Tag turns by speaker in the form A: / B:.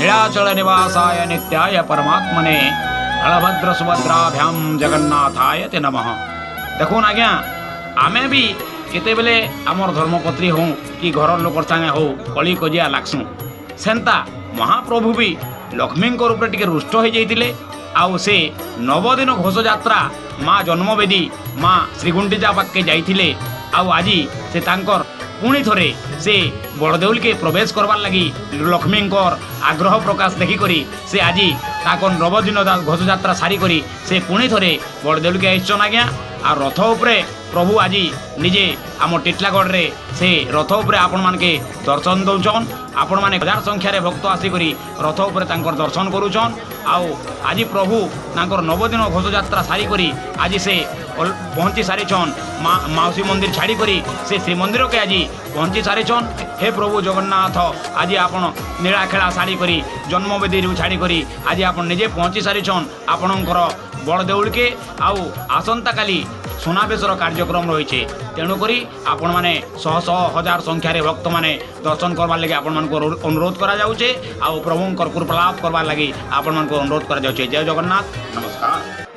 A: ନୀଳାଚଳ ନିବାସାୟ ନିତ୍ୟାୟ ପରମାତ୍ମନେ ବଳଭଦ୍ର ସୁଭଦ୍ରାଭ୍ୟାମ ଜଗନ୍ନାଥାୟ ତେ ନମଃ। ଦେଖୁନ୍ ଆଜ୍ଞା, ଆମେ ବି କେତେବେଲେ ଆମର ଧର୍ମପତ୍ନୀ ହଉ କି ଘରର ଲୋକର ସାଙ୍ଗେ ହଉ କଳି କଜିଆ ଲାଗ୍ସୁଁ। ସେନ୍ତା ମହାପ୍ରଭୁ ବି ଲକ୍ଷ୍ମୀଙ୍କର ଉପରେ ଟିକେ ରୁଷ୍ଟ ହେଇଯାଇଥିଲେ। ଆଉ ସେ ନବଦିନ ଘୋଷଯାତ୍ରା ମା ଜନ୍ମବେଦୀ ମା ଶ୍ରୀଗୁଣ୍ଡିଚା ପାଖକେ ଯାଇଥିଲେ। ଆଉ ଆଜି ସେ ତାଙ୍କର ପୁଣି ଥରେ ସେ ବଡ଼ଦେଉଲକେ ପ୍ରବେଶ କରବାର୍ ଲାଗି ଲକ୍ଷ୍ମୀଙ୍କର ଆଗ୍ରହ ପ୍ରକାଶ ଦେଖିକରି ସେ ଆଜି ତାଙ୍କର ନବଦିନ ଘୋଷଯାତ୍ରା ସାରିକରି ସେ ପୁଣି ଥରେ ବଡ଼ଦେଉଲକେ ଆସିଛନ୍ ଆଜ୍ଞା। ଆଉ ରଥ ଉପରେ ପ୍ରଭୁ ଆଜି ନିଜେ ଆମ ଟିଟଲାଗଡ଼ରେ ସେ ରଥ ଉପରେ ଆପଣମାନକେ ଦର୍ଶନ ଦଉଛନ୍। ଆପଣମାନେ ହଜାର ସଂଖ୍ୟାରେ ଭକ୍ତ ଆସିକରି ରଥ ଉପରେ ତାଙ୍କର ଦର୍ଶନ କରୁଛନ୍। ଆଉ ଆଜି ପ୍ରଭୁ ତାଙ୍କର ନବଦିନ ଘୋଷଯାତ୍ରା ସାରିକରି ଆଜି ସେ ପହଞ୍ଚି ସାରିଛନ୍। ମା ମାଉସୀ ମନ୍ଦିର ଛାଡ଼ିକରି ସେ ଶ୍ରୀମନ୍ଦିରକେ ଆଜି ପହଞ୍ଚି ସାରିଛନ୍। ହେ ପ୍ରଭୁ ଜଗନ୍ନାଥ, ଆଜି ଆପଣ ନୀଳାଖେଳା ସାରିକରି, ଜନ୍ମବେଦୀରୁ ଛାଡ଼ିକରି ଆଜି ଆପଣ ନିଜେ ପହଞ୍ଚି ସାରିଛନ୍ ଆପଣଙ୍କର ବଡ଼ଦେଉଳକେ। ଆଉ ଆସନ୍ତାକାଲି ସୁନାବେଶର କାର୍ଯ୍ୟକ୍ରମ ରହିছে। ତେଣୁକରି ଆପଣମାନେ ଶହ ଶହ ହଜାର ସଂଖ୍ୟାରେ ଭକ୍ତମାନେ ଦର୍ଶନ କରବାର୍ ଲାଗି ଆପଣମାନଙ୍କୁ ଅନୁରୋଧ କରାଯାଉଛେ। ଆଉ ପ୍ରଭୁଙ୍କର କୃପା ଲାଭ କରବାର୍ ଲାଗି ଆପଣମାନଙ୍କୁ ଅନୁରୋଧ କରାଯାଉଛେ। ଜୟ ଜଗନ୍ନାଥ, ନମସ୍କାର।